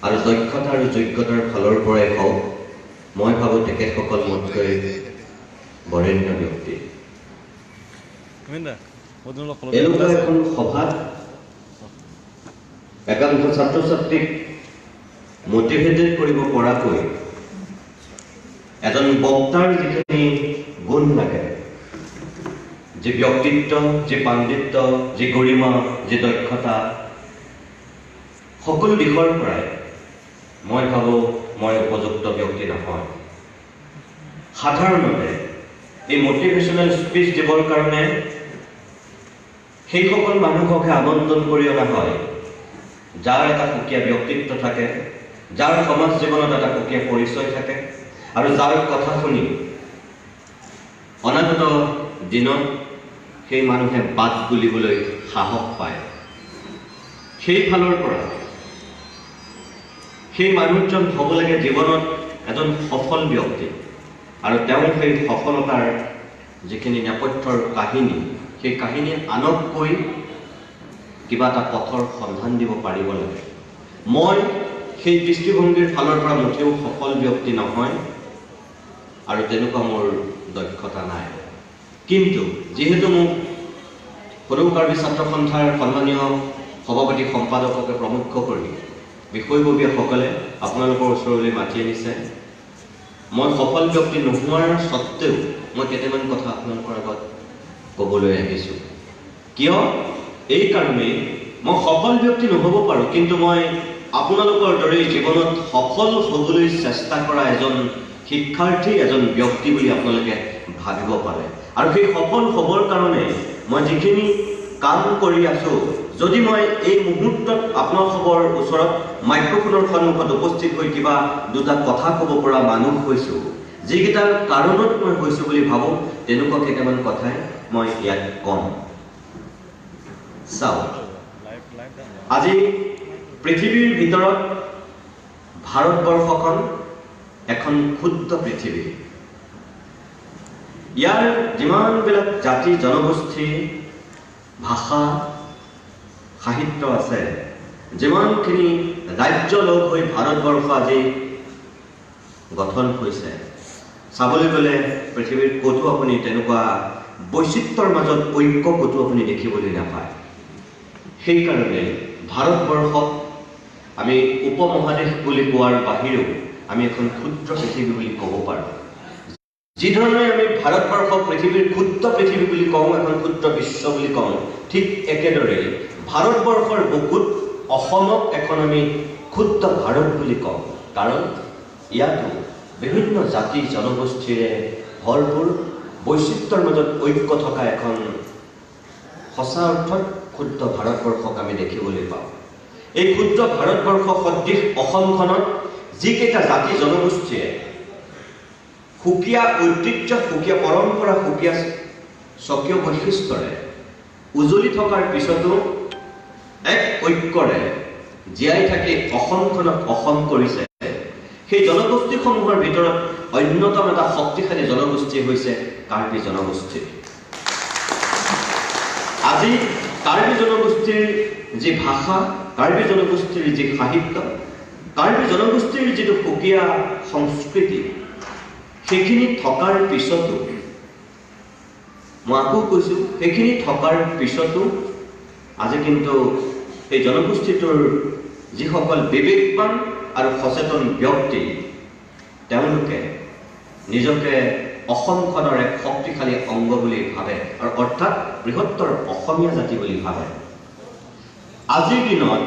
আৰু দক্ষতা আৰু যোগ্যতাৰ ফালৰ পৰাই হওক, মই ভাবোঁ তেখেতসকল মোতকৈ বৰেণ্য ব্যক্তি। এনেকুৱা এখন সভাত একাংশ ছাত্ৰ ছাত্ৰীক মটিভেটেড কৰিব পৰাকৈ এজন বক্তাৰ যিখিনি গুণ লাগে, যি ব্যক্তিত্ব, যি পাণ্ডিত্য, যি গৰিমা, যি দক্ষতা, সকলো দিশৰ পৰাই মই ভাবোঁ মই উপযুক্ত ব্যক্তি নহয়। সাধাৰণতে এই মটিভেশ্যনেল স্পীচ দিবৰ কাৰণে সেইসকল মানুহকহে আমন্ত্ৰণ কৰি অনা হয় যাৰ এটা সুকীয়া ব্যক্তিত্ব থাকে, যাৰ সমাজ জীৱনত এটা সুকীয়া পৰিচয় থাকে আৰু যাৰ কথা শুনি অনাগত দিনত সেই মানুহে বাট বুলিবলৈ সাহস পায়। সেই ফালৰ পৰা সেই মানুহজন হ'ব লাগে জীৱনত এজন সফল ব্যক্তি আৰু তেওঁ সেই সফলতাৰ যিখিনি নেপথ্যৰ কাহিনী, সেই কাহিনী আনক কৈ কিবা এটা পথৰ সন্ধান দিব পাৰিব লাগে। মই সেই দৃষ্টিভংগীৰ ফালৰ পৰা মুঠেও সফল ব্যক্তি নহয় আৰু তেনেকুৱা মোৰ দক্ষতা নাই। কিন্তু যিহেতু মোক সদৌ কাৰ্বি ছাত্ৰ সন্থাৰ সন্মানীয় সভাপতি সম্পাদককে প্ৰমুখ কৰি বিষয়ববীয়াসকলে আপোনালোকৰ ওচৰলৈ মাতি আনিছে, মই সফল ব্যক্তি নোহোৱাৰ সত্ত্বেও মই কেইটামান কথা আপোনালোকৰ আগত ক'বলৈ আহিছোঁ। কিয়? এই কাৰণেই মই সফল ব্যক্তি নহ'ব পাৰোঁ, কিন্তু মই আপোনালোকৰ দৰেই জীৱনত সফল হ'বলৈ চেষ্টা কৰা এজন শিক্ষাৰ্থী, এজন ব্যক্তি বুলি আপোনালোকে ভাবিব পাৰে। আৰু সেই সফল হ'বৰ কাৰণে মই যিখিনি কাম কৰি আছোঁ, যদি মই এই মুহূৰ্তত আপোনালোকৰ ওচৰত মাইক্ৰফোনৰ সন্মুখত উপস্থিত হৈ কিবা দুটা কথা ক'ব পৰা মানুহ হৈছোঁ, যিকেইটাৰ কাৰণত মই হৈছোঁ বুলি ভাবোঁ, তেনেকুৱা কেইটামান কথাই মই ইয়াত ক'ম। চাওক, আজি পৃথিৱীৰ ভিতৰত ভাৰতবৰ্ষখন এখন ক্ষুদ্ৰ পৃথিৱী। ইয়াৰ যিমানবিলাক জাতি, জনগোষ্ঠী, ভাষা, সাহিত্য আছে, যিমানখিনি ৰাজ্য লগ হৈ ভাৰতবৰ্ষ আজি গঠন হৈছে, চাবলৈ গ'লে পৃথিৱীৰ ক'তো আপুনি তেনেকুৱা বৈচিত্ৰ্যৰ মাজত ঐক্য ক'তো আপুনি দেখিবলৈ নাপায়। সেইকাৰণে ভাৰতবৰ্ষক আমি উপমহাদেশ বুলি কোৱাৰ বাহিৰেও আমি এখন ক্ষুদ্ৰ পৃথিৱী বুলি ক'ব পাৰোঁ। যিধৰণে আমি ভাৰতবৰ্ষক পৃথিৱীৰ ক্ষুদ্ৰ পৃথিৱী বুলি কওঁ, এখন ক্ষুদ্ৰ বিশ্ব বুলি কওঁ, ঠিক একেদৰে ভাৰতবৰ্ষৰ বুকুত অসমক এখন আমি ক্ষুদ্ৰ ভাৰত বুলি কওঁ। কাৰণ ইয়াতো বিভিন্ন জাতি জনগোষ্ঠীৰে ভৰপূৰ বৈচিত্ৰ্যৰ মাজত ঐক্য থকা এখন সঁচা অৰ্থত ক্ষুদ্ৰ ভাৰতবৰ্ষক আমি দেখিবলৈ পাওঁ। এই ক্ষুদ্ৰ ভাৰতবৰ্ষ সদৃশ অসমখনত যিকেইটা জাতি জনগোষ্ঠীয়ে সুকীয়া ঐতিহ্য, সুকীয়া পৰম্পৰা, সুকীয়া স্বকীয় বৈশিষ্ট্যৰে উজলি থকাৰ পিছতো এক ঐক্যৰে জীয়াই থাকি অসমখনক অসম কৰিছে, সেই জনগোষ্ঠীসমূহৰ ভিতৰত অন্যতম এটা শক্তিশালী জনগোষ্ঠী হৈছে কাৰ্বি জনগোষ্ঠী। আজি কাৰ্বি জনগোষ্ঠীৰ যি ভাষা, কাৰ্বি জনগোষ্ঠীৰ যি সাহিত্য, কাৰ্বি জনগোষ্ঠীৰ যিটো সুকীয়া সংস্কৃতি, সেইখিনি থকাৰ পিছতো, মই আকৌ কৈছোঁ, সেইখিনি থকাৰ পিছতো আজি কিন্তু সেই জনগোষ্ঠীটোৰ যিসকল বিবেকবান আৰু সচেতন ব্যক্তি, তেওঁলোকে নিজকে অসমখনৰ এক শক্তিশালী অংগ বুলি ভাবে আৰু অৰ্থাৎ বৃহত্তৰ অসমীয়া জাতি বুলি ভাবে। আজিৰ দিনত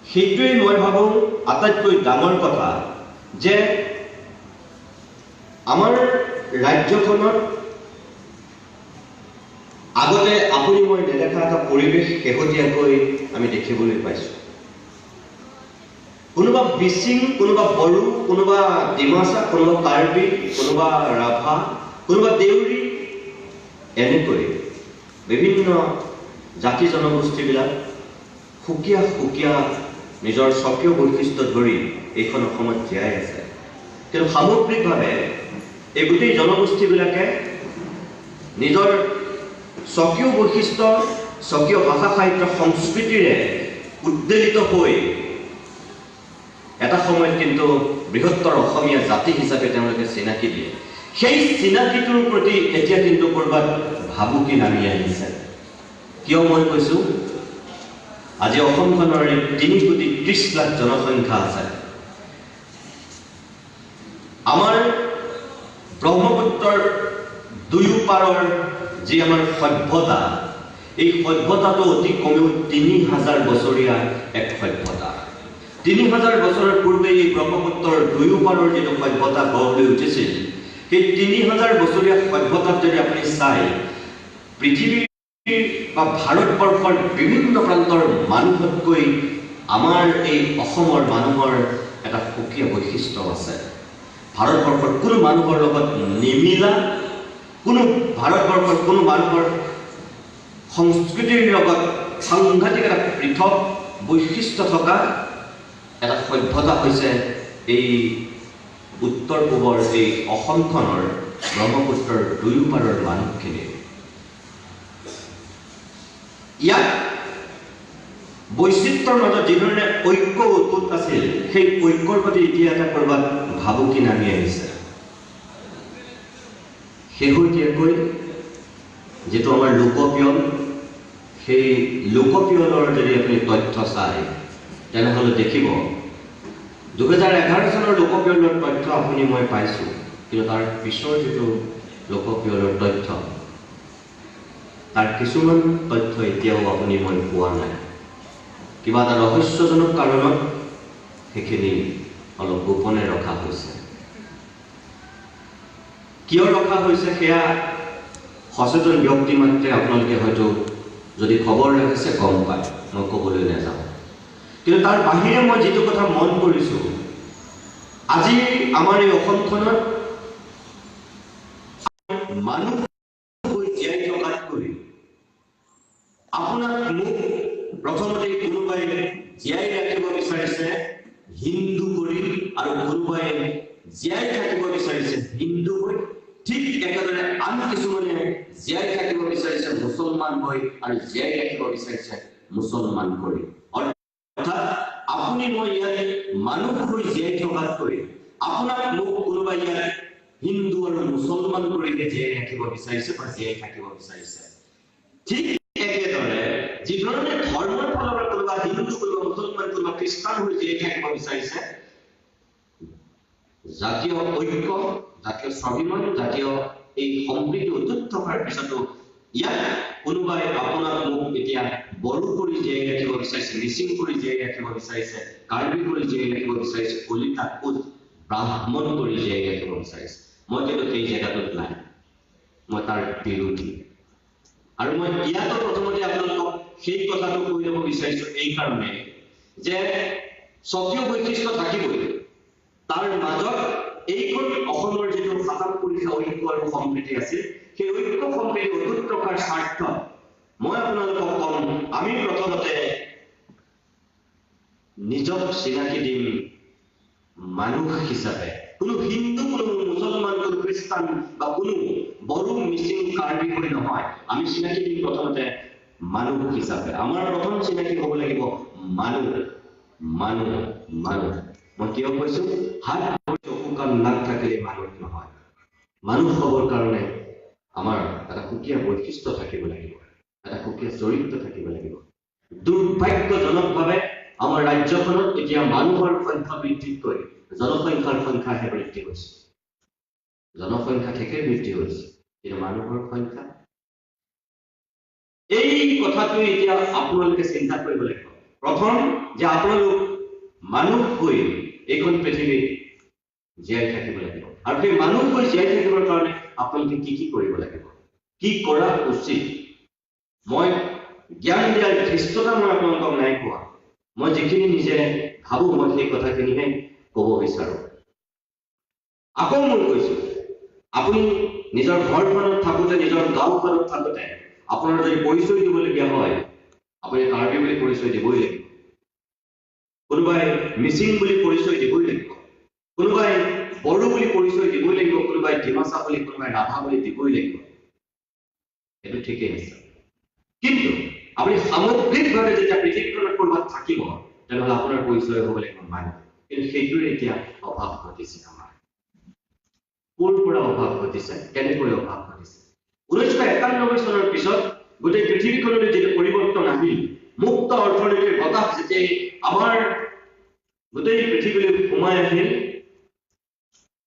সেইটোৱেই মই ভাবোঁ আটাইতকৈ ডাঙৰ কথা যে আমাৰ ৰাজ্যখনত আগতে আপুনি মই নেদেখা এটা পৰিৱেশ শেহতীয়াকৈ আমি দেখিবলৈ পাইছোঁ। কোনোবা মিচিং, কোনোবা বড়ো, কোনোবা ডিমাচা, কোনোবা কাৰ্বি, কোনোবা ৰাভা, কোনোবা দেউৰী, এনেকৈ বিভিন্ন জাতি জনগোষ্ঠীবিলাক সুকীয়া সুকীয়া নিজৰ স্বকীয় বৈশিষ্ট্য ধৰি এইখন অসমত জীয়াই আছে। কিন্তু সামগ্ৰিকভাৱে এই গোটেই জনগোষ্ঠীবিলাকে নিজৰ স্বকীয় বৈশিষ্ট্য, স্বকীয় ভাষা সাহিত্য সংস্কৃতিৰে উদ্বেলিত হৈ বৃহত্তৰ অসমীয়া জাতি হিচাপে তেওঁলোকে চিনাকি দিয়ে, সেই চিনাকিটোৰ প্ৰতি এতিয়া কিন্তু ক'ৰবাত ভাবুকি নামি আহিছে। কিয় মই কৈছোঁ, আজি অসমখনৰ 3 কোটি 30 লাখ জনসংখ্যা আছে। আমাৰ ব্ৰহ্মপুত্ৰৰ দুয়ো পাৰৰ যি আমাৰ সভ্যতা, এই সভ্যতাটো অতি কমেও 3000 বছৰীয়া এক সভ্যতা। 3000 বছৰৰ পূৰ্বে এই ব্ৰহ্মপুত্ৰৰ দুয়ো পাৰৰ যিটো সভ্যতা গঢ় লৈ উঠিছিল, সেই 3000 বছৰীয়া সভ্যতাত যদি আপুনি চায়, পৃথিৱীৰ বা ভাৰতবৰ্ষৰ বিভিন্ন প্ৰান্তৰ মানুহতকৈ আমাৰ এই অসমৰ মানুহৰ এটা সুকীয়া বৈশিষ্ট্য আছে। ভাৰতবৰ্ষৰ কোনো মানুহৰ লগত নিমিলা, কোনো ভাৰতবৰ্ষৰ কোনো মানুহৰ সংস্কৃতিৰ লগত সাংঘাতিক এটা পৃথক বৈশিষ্ট্য থকা এটা সভ্যতা হৈছে এই উত্তৰ পূবৰ এই অসমখনৰ ব্ৰহ্মপুত্ৰৰ দুয়ো পাৰৰ মানুহখিনিৰ। ইয়াত বৈচিত্ৰ্যৰ মাজত যিধৰণে ঐক্য অটুট আছিল, সেই ঐক্যৰ প্ৰতি এতিয়া এটা ক'ৰবাত ভাবুকি নামি আহিছে। শেহতীয়াকৈ যিটো আমাৰ লোকপিয়ল, সেই লোকপিয়লৰ যদি আপুনি তথ্য চায়, তেনেহ'লে দেখিব 2011 চনৰ লোকপিয়লৰ তথ্য আপুনি মই পাইছোঁ, কিন্তু তাৰ পিছৰ যিটো লোকপিয়লৰ তথ্য, তাৰ কিছুমান তথ্য এতিয়াও আপুনি মই পোৱা নাই। কিবা এটা ৰহস্যজনক কাৰণত সেইখিনি অলপ গোপনে ৰখা হৈছে। কিয় ৰখা হৈছে সেয়া সচেতন ব্যক্তি মাত্ৰে আপোনালোকে হয়তো যদি খবৰ ৰাখিছে গম পায়, মই ক'বলৈ নাযাওঁ। কিন্তু তাৰ বাহিৰে মই যিটো কথা মন কৰিছোঁ, আজি আমাৰ এই অসমখনত মানুহ হৈ জীয়াই থকাতকৈ আপোনাক মোক প্ৰথমতে কোনোবাই জীয়াই ৰাখিব বিচাৰিছে হিন্দু কৰি আৰু কোনোবাই জীয়াই থাকিব বিচাৰিছে হিন্দু হৈ। ঠিক একেদৰে আন কিছুমানে জীয়াই থাকিব বিচাৰিছে মুছলমান হৈ আৰু জীয়াই ৰাখিব বিচাৰিছে মুছলমান কৰি। অৰ্থাৎ আপুনি মই ইয়াত মানুহ হৈ জীয়াই থকাতকৈ আপোনাক মোক কোনোবাই ইয়াত হিন্দু আৰু মুছলমান কৰিহে জীয়াই ৰাখিব বিচাৰিছে বা জীয়াই থাকিব বিচাৰিছে। ঠিক একেদৰে যিধৰণে ধৰ্মৰ ফালৰ পৰা কোনোবা হিন্দু, কোনোবা মুছলমান, কোনোবা খ্ৰীষ্টান হৈ জীয়াই থাকিব বিচাৰিছে, জাতীয় ঐক্য, জাতীয় স্বাভিমান, জাতীয় এই সম্প্ৰীতি অটুট থকাৰ পিছতো ইয়াত কোনোবাই আপোনাক মোক এতিয়া বড়ো কৰি জীয়াই ৰাখিব বিচাৰিছে, মিচিং কৰি জীয়াই ৰাখিব বিচাৰিছে, কাৰ্বি কৰি জীয়াই ৰাখিব বিচাৰিছে, কলিতা, কোচ, ব্ৰাহ্মণ কৰি জীয়াই ৰাখিব বিচাৰিছে। মই কিন্তু সেই জেগাটোত নাই, মই তাৰ বিৰোধী। আৰু মই ইয়াতো প্ৰথমতে আপোনালোকক সেই কথাটো কৈ ল'ব বিচাৰিছো এই কাৰণে যে স্বকীয় বৈশিষ্ট্য থাকিবই, তাৰ মাজত এইখন অসমৰ যিটো সাতামপুৰুষীয়া ঐক্য আৰু সম্প্ৰীতি আছিল, সেই ঐক্য সম্প্ৰীতি অটুট ৰখাৰ স্বাৰ্থত মই আপোনালোকক ক'ম, আমি প্ৰথমতে নিজক চিনাকি দিম মানুহ হিচাপে। কোনো হিন্দু, কোনো মুছলমান, কোনো খ্ৰীষ্টান বা কোনো বড়ো, মিচিং, কাৰ্বি হৈ নহয়। আমি চিনাকি দিম প্ৰথমতে মানুহ হিচাপে। আমাৰ প্ৰথম চিনাকি হ'ব লাগিব মানুহ, মানুহ, মানুহ। মই কিয় কৈছো, হাত, ভৰি, চকু, কাণ, নাক থাকিলে মানুহ নহয়। মানুহ হ'বৰ কাৰণে আমাৰ এটা সুকীয়া বৈশিষ্ট্য থাকিব লাগিব, এটা সুকীয়া চৰিত্ৰ থাকিব লাগিব। দুৰ্ভাগ্যজনকভাৱে আমাৰ ৰাজ্যখনত এতিয়া মানুহৰ সংখ্যা বৃদ্ধিতকৈ জনসংখ্যাৰ সংখ্যাহে বৃদ্ধি হৈছে। জনসংখ্যা ঠিকেই বৃদ্ধি হৈছে, কিন্তু মানুহৰ সংখ্যা, এই কথাটো এতিয়া আপোনালোকে চিন্তা কৰিব লাগিব। প্ৰথম যে আপোনালোক মানুহ হৈ এইখন পৃথিৱীত জীয়াই থাকিব লাগিব আৰু সেই মানুহ হৈ জীয়াই থাকিবৰ কাৰণে আপোনালোকে কি কি কৰিব লাগিব, কি কৰা উচিত, মই জ্ঞান দিয়াৰ ধৃষ্টতা মই আপোনালোকক নাই কোৱা। মই যিখিনি নিজে ভাবো, মই সেই কথাখিনিহে ক'ব বিচাৰো। আকৌ মই কৈছো, আপুনি নিজৰ ঘৰখনত থাকোঁতে, নিজৰ গাঁওখনত থাকোঁতে আপোনাৰ যদি পৰিচয় দিবলগীয়া হয়, আপুনি কাৰ্বি বুলি পৰিচয় দিবই লাগিব, কোনোবাই মিচিং বুলি পৰিচয় দিবই লাগিব, কোনোবাই বড়ো বুলি পৰিচয় দিবই লাগিব, কোনোবাই ডিমাচা বুলি, কোনোবাই ৰাভা বুলি দিবই লাগিব। সেইটো ঠিকেই আছে। কিন্তু আপুনি সামগ্ৰিকভাৱে যেতিয়া পৃথিৱীখনত ক'ৰবাত থাকিব, তেনেহ'লে আপোনাৰ পৰিচয় হ'ব লাগিব মানুহ। কিন্তু সেইটোৰে এতিয়া অভাৱ ঘটিছে আমাৰ। ক'ৰ পৰা অভাৱ ঘটিছে? কেনেকৈ অভাৱ ঘটিছে? 1991 চনৰ পিছত গোটেই পৃথিৱীখনলৈ যিটো পৰিৱৰ্তন আহিল, মুক্ত অৰ্থনীতিৰ বতাহ যেতিয়া আমাৰ গোটেই পৃথিৱীলৈ সোমাই আহিল,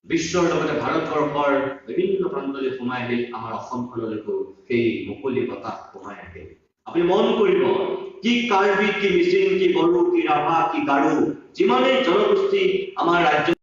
বিশ্বৰ লগতে ভাৰতবৰ্ষৰ বিভিন্ন প্ৰান্তলৈ সোমাই আহিল, আমাৰ অসমখনলৈকো সেই মুকলি বতাহ সোমাই আহিল। আপুনি মন কৰিব, কি কাৰ্বি, কি মিচিং, কি বড়ো, কি ৰাভা, কি গাৰো, যিমানেই জনগোষ্ঠী আমাৰ ৰাজ্য